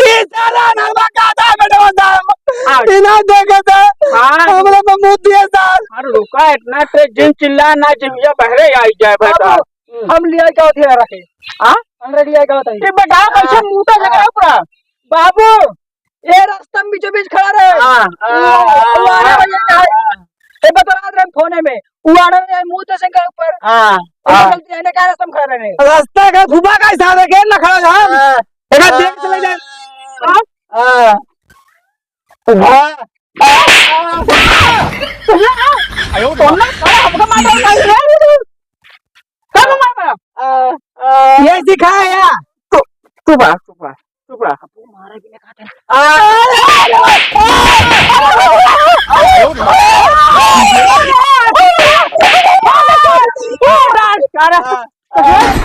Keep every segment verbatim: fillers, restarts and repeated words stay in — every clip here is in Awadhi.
ई सारा नरवा का था बेटवा साहब। हाँ। इना देखे थे, हाँ। हमरे पे मुँह दिए साहब। अरे रुका, इतना तेज जिन चिल्ला ना, जिमिया बहरे आई जाए बेटा। बाबू, हम्म। हम लिया क्या होती है रखे? हाँ? हम रख लिया क्या होता है? ये बेटा, कैसे हाँ। मुँह तो लगा हाँ। पूरा? बाबू, ये रास्ता में बीचों बीच खड़ा रहे। हाँ, वो, हाँ, वो आने हाँ, वाले का है। हाँ। ये बता रहा था फोने में, वो आने वाले मुँह तो से के ऊपर। हाँ, ये हाँ। गलती है ना, क्या रास्ता में खड़ा रहे? रास्ता का घुमा का हिसाब है, गेट ना खड़ा रहा। हाँ। एक बार देख चले जाए। हाँ। हाँ। हाँ। हाँ। हाँ। आयो रे माँ। हमका मार रहा है। कब मार रहा? हाँ। हाँ। ये सिखाया। तू, तू बा, तू बा। चुप रहा।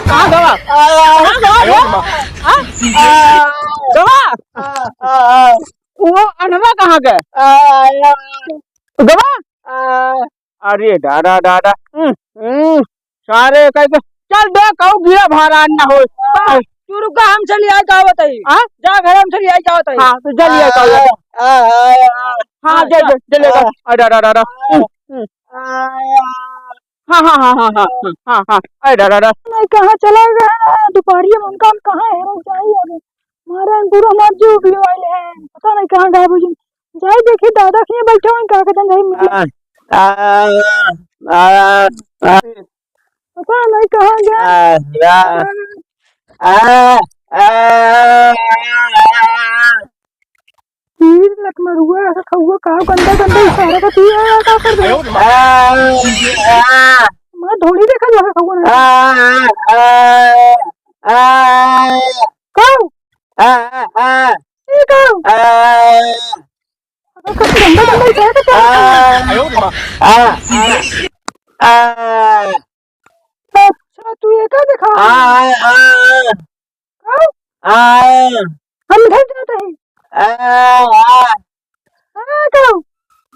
कहाँ गवा? कहाँ गवा? हाँ? गवा? वो अनवा कहाँ गए? गवा? अरे दादा, दादा। हम्म, हम्म। सारे कह के, चल दे, कहूँ गिरा भारा ना हो। हाँ, तू रुका, हम चली आई का बताई। हाँ? जा घर हम चली आई का बताई। हाँ, तो चल लिया का बताई। हाँ, हाँ, हाँ, जा, जा, चले का। अरे, अरे, अरे, अरे। हम्म, हम्म। हाँ, हाँ, हाँ। अरे, अरे, अरे। नहीं, कहाँ चला गया है? दोपहरिया में उनका हम कहाँ हेरन जाई अब? मारे अंगूर हमार जो भी आइल है, पता नहीं कहाँ गायब हो गई। जाई देखी दादा के यहाँ बैठे हैं, का कहते हैं, भाई मिले। आ, आ, आ, आ। पता नहीं कहाँ गया। आ, आ, आ, आ, आ। तीर लटमरुआ, ऐसा खौआ का गंदा गंदा इशारा का दिया, का कर दे? आ, आ। मैं ढोली देखा जो है खौआ ना। आ, आ, आ, आ। कौन? आ, आ, आ। ये कौन? आ। अगर कुछ गंदा गंदा इशारा का आ, आ, आ, आ। अच्छा, तू ये का देखा? आ, आ, आ। हाँ? आ। हम इधर जाते हैं। आ, आ। हाँ, तो?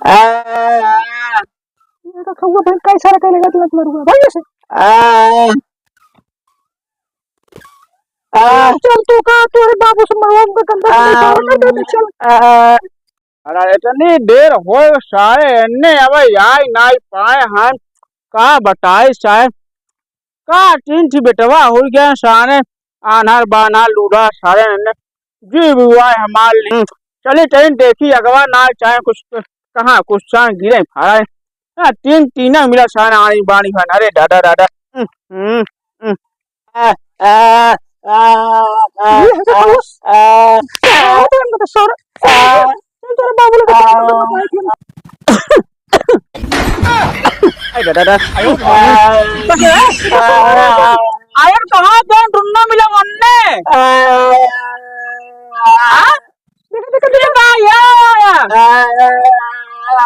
आ, आ। ये तो खौआ भाई का इशारा करेगा, तुरंत मरूंगा भाई ऐसे। आ, आ। चल, तू का, तोरे बाबू से मरवा, उनका गंदा गंदा इशारा कर देते, चल। आ। अरे, इतनी देर होए, सारे एन्ने अबे आई नाई पाए हैं। का बताई सारे, का तीन ठी बेटवा हो गया सारे, आन्हर बान्हर लूढ़ा सारे एन्ने। जी बुआई हमार ली। चली, चली देखी अगवा ना चाहे कुछ, कहाँ कुछ चाहे गिरे फाड़े। हाँ, तीन टीना मिला सारे आनी बानी हन। अरे दादा, दादा। हम्म, हम्म, हम्म। आ, आ, आ, आ, ये है तो आ, बस। आ, आ, तो इनको तो सर, आ, चल तेरे बाबू लोग आ, तो आ, अरे दादा। आ, आ, आ, आयर कहाँ कौन ढूंढना मिला वन्ने? आ, आ, देखो, देखो, देखो। ये का, या, या, या। आ, आ, आ,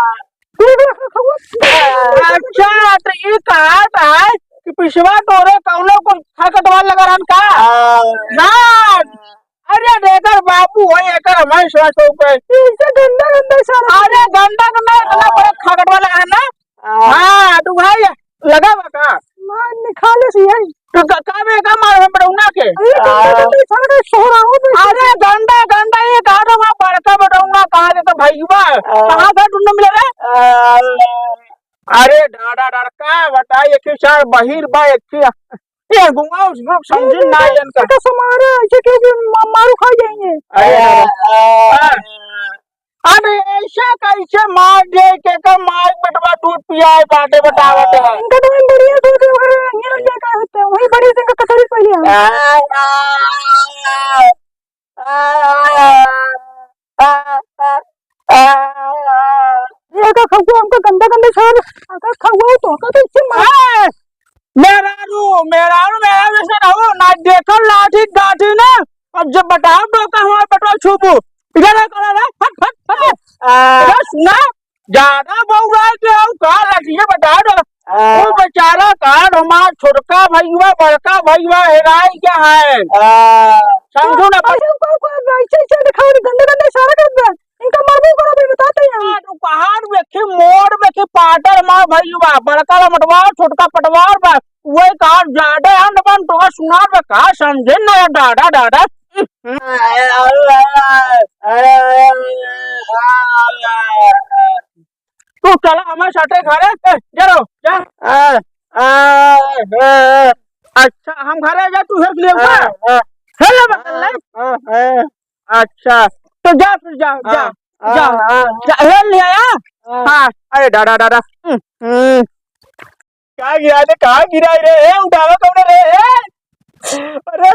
अच्छा, तो ये कहा था कि पिछवा तोरे कौनो को खरकटवा लगा रहन का? हाँ। रात। अरे, एकर बाबू है, एकर हमारे साथ हो गए। इसे गंदा, गंदा सारा। अरे, गंदा, गंदा, इतना बड़ा खरकटवा लगा है ना? हाँ। हाँ, तू भाई, लगा बा का? मार निकाले से यही। तो क-, का बे, का मार हम बड़ौना के? अरे, गंदा, आ। गंदा, सारा सोहराओ में। अरे, गंदा, गंदा, ये कहा था वहाँ बड़का बड़ौना, कहाँ के तो भैया? आ। कहाँ से ढूंढने मिले रे? आ। अरे, डाड़ा, डाड़ा, का बताई, एक ही सार बहिर बा, एक ही, ये गुआ उस लोग समझिन ना इनका। तो समारे ऐसे के भी मा-, मारू खा जाएंगे। अरे, आ। डाड़ा। आ। अरे, ऐसे कैसे मार दे, के का मार बेटवा दूध पियाए बाटे बतावत है। इनका तो हम बढ़िया दूध वगैरह ये लोग क्या होता है, वही बड़ी से इनका कटोरी पहले आ। आ, आ, आ, आ, आ, आ, आ। ये का खौआ हमका गंदा गंदा छोड़, अगर खौआ तो का तो इससे मार। ए, मेहरारू, मेहरारू, मेहरारू ऐसे रहो, ना देखल लाठी गाठी ना। अब जब बताओ तो का हमारे बेटवा छूबू, इधर आ, करा रे, हट, हट, हट। आ। अरे सुना, ज्यादा बउराए के हो का लगिए बता दो। आ। वो बेचारा काल हमार छोटका भइया, बड़का भइया हेराई गया है। आ। समझू ना, अरे, उनको, उनको ऐसे, ऐसे दिखाओ, गंदे, गंदे इशारा कर दे। इनका मरबो करो, अभी बताते हैं हम। आ, तो पहाड़ में एक मोड़ में एक पाटर मार भइया, बड़का लमटवार, छोटका पटवार बा। वही कहा, ज्यादा हम अपन तो सुना बे, का समझे ना, डाड़ा, डाड़ा। तू चला हमारे साथे घरे, ए, जा रहो, जा। अच्छा, हम घरे जा, तू हेर लिए का? हेर ले बगल ले। अच्छा, तो जा फिर, जा, जा, जा, जा, हेर लिया यार। हाँ, अरे दादा, दादा। हम्म, हम्म। का गिरा दे, का गिराई रे? ए, उठावा कौन रे? ए, अरे,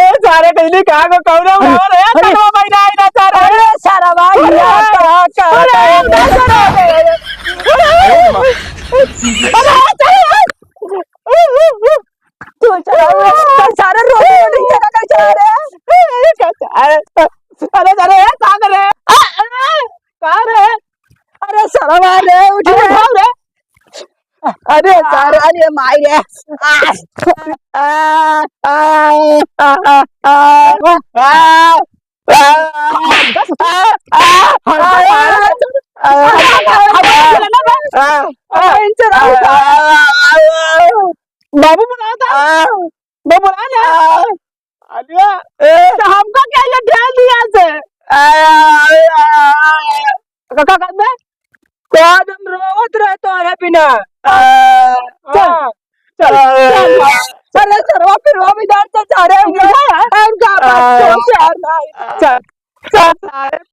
ए, सारे कहली का को कौन उठावा रे? अरे, कौन भाई ना, ना, सारा। अरे, सारा भाई, अरे, यार, का, का, अरे, का, अरे, अरे, अरे, अरे, तू चला, तू सारा रोटी, रोटी चला कर चला रे। अरे, अरे, अरे, ए, का करे? अरे, का रे? अरे, सारा भाई रे, उठ अरे, रे। उठाओ रे। अरे सारा, अरे माई रे। आ, आ, आ, आ, आ, आ, आ, आ, आ, आ, आ, आ, बाबू बुलाओ तो। बाबू बुला ले। अरे, ए। तो हमका क्या ये ढेल दिया से? का, का कर दे? का दिन रोवत रहे तोहरे बिना। आ, चल, हाँ। चल, चल। अरे सरवा फिरवा भी डाल तो सारे हम लोग। हम का बात करो, प्यार भाई। चल, चल सारे।